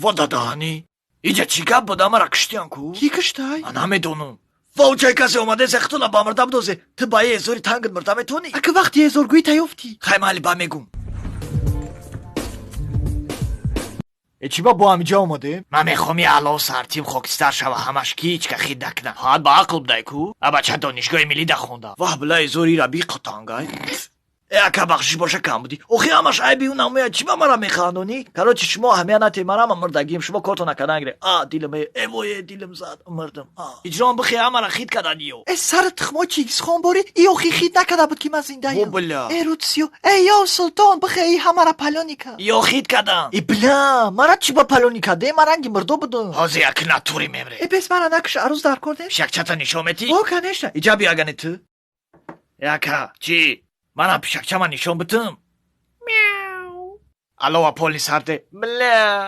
Во дадаҳанӣ, иҷа чӣ гап буда? Мара киштиян ку? Кӣ киштай? Ман намедонам. Ва уҷай касе омаде, зехтуна ба мурда бидозе. Ту ба е эзори тангит мурда метонӣ? Ака, вақти эзоргӯӣ таёфтӣ. Хай, майли, ба мегум. Э, чӣ ба бо ҳамиҷа омадем? Ман мехоҳам я алов сартим хокистар шава, ҳамаш ки ҳеч ка хит накунам. Ҳоат ба ақл будай ку, а бача донишгоҳи миллӣ да хонда. Ваҳ, била, эзори ира биқатангай. Э, ака, бахшиш боша, кам будӣ. Охи ҳамаш айби ӯ намояд. Чӣ ба мара механдонӣ? Короче, шумо аҳамият натиҳед, ман ҳама мурдагием, шумо кортон накардан гире. А, дилам, э, вое, дилам зад, мурдам. А, иҷроам бихе, ҳамара хит каданиё. Э, сари тухмо Чингизхон борӣ, и охи хит накарда буд, ки ман зиндаям. Во бля. Э, рудсиё, э, ё султон, бихе, и ҳамара палёный ка. Ё хит кадан. Э, бля, мара чӣ ба палёный каде? Ман ранги мурдо будам. Ҳозир як натури мемре. Э, бес, мара накуш, арӯз дар кор нем. Пишакчата нишон метӣ? О, конечно. Иҷа биё, агане ту. Э, ака, чӣ? Манам пишакчама нишон битум. Алова поли сарде. Бля.